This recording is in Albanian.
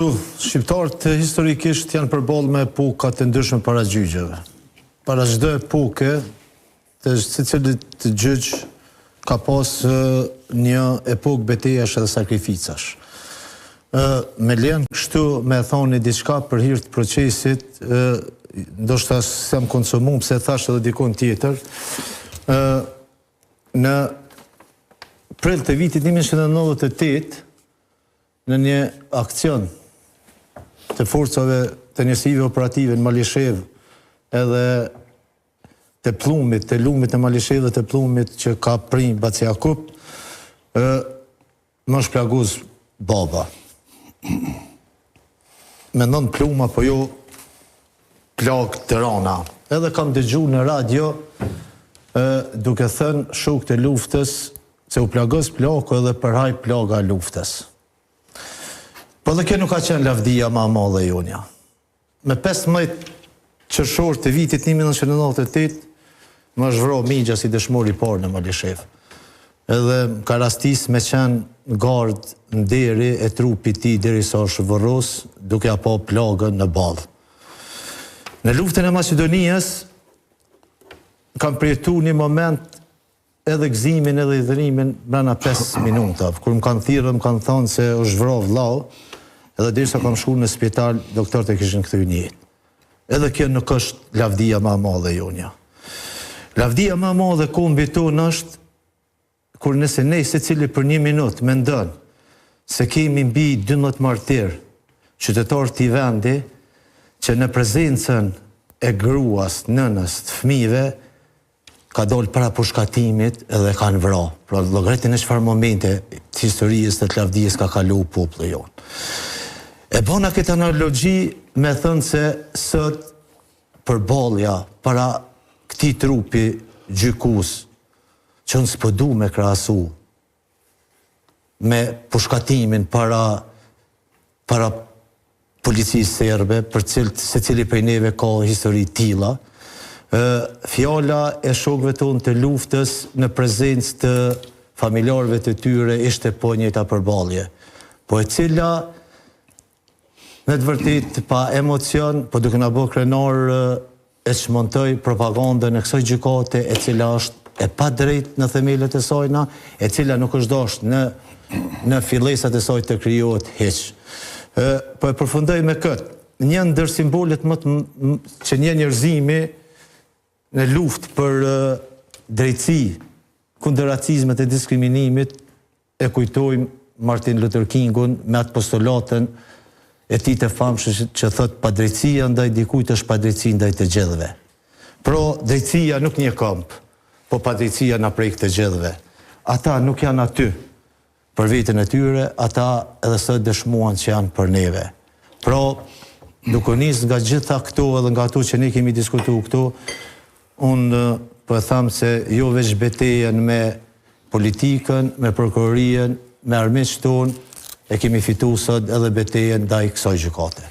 Shqiptarët historikisht janë përballë me epoka të ndryshme para gjyqeve. Para çdo epoke të secilit gjyq ka pas një epokë betejash edhe sakrificash. Ë me lejen kështu me thoni diçka për hir të procesit, ë ndoshta s'jam konsumu pse thash edhe dikun tjetër. Ë në prill të vitit 1998 Në një aksion të forcave të njësive operative në Malishevë edhe të Pllumit, të lumit të Malishevë dhe të Pllumit që ka pri Baci Jakup, ë më është plagos baba. Me nëntë pluma, po jo plagë të rana. Edhe kam dëgju në radio ë duke thënë shokët e luftës Se u plagos plaku edhe përhaj plaga e luftës. Po edhe kjo nuk ka qenë lavdia ma e madhe jonja. Me 15 qershor të vitit 1998 më është vra mixha si dëshmor i parë në Malishevë. Edhe më ka rastis me qenë gardë nderi e trupit tij derisa është vorros duke ja pa plagën në ballë. Në luftën e Maqedonisë kam përjetu një moment Edhe gëzimin edhe hidhërimin brenda 5 minutave. Kur më kanë thirrë dhe më kanë thënë se është vra vllau, edhe derisa kam shku në spital, doktorët e kishin kthy në jetë. Edhe kjo nuk është lavdia ma e madhe jonja. Lavdia ma e madhe e kombit tonë është kur nëse ne secili për një minutë mendon se kemi mbi 12 martirë qytetarë të këtij vendi që në prezencën e gruas, nënës, të fëmijëve ka dalë para pushkatimit edhe e kanë vra. Pra llogaritni në çfarë momente të historisë dhe të lavdisë ka kalu populli jonë. E bona këtë analogji me thënë se sot përballja para këtij trupi gjykues që unë s'po du me krahasu me pushkatimin para para policisë serbe, për cilët secili prej neve ka histori të tilla. Ë fjala e shokëve tonë të luftës në prezencë të familjarëve të tyre ishte po e njëjta përballje, po e cila me të vërtetë pa emocion, po duke na bërë krenar e çmontoi propagandën e kësaj gjykate e cila është e padrejtë në themelet e sajna, e cila nuk është dashtë në në fillesat e saj të krijohet hiç. Ë po e përfundoj me këtë. Një ndër simbolet më të që një njerëzimi në luftë për drejtësi kundër racizmit e diskriminimit E kujtojmë Martin Luther Kingun me atë postulatën e tij të famshme që thotë padrejtësia ndaj dikujt është padrejtësi ndaj të gjithëve. Pra, drejtësia nuk njeh komb, po padrejtësia na prek të gjithëve. Ata nuk janë aty për veten e tyre, ata edhe sot dëshmuan që janë për neve. Pra, duke u nisë nga gjitha këto edhe nga ato që ne kemi diskutu këtu, unë po e them se jo veç betejën me politikën, me prokurorinë, me armiqtë tonë, e kemi fitu sot edhe betejën ndaj kësaj gjykate.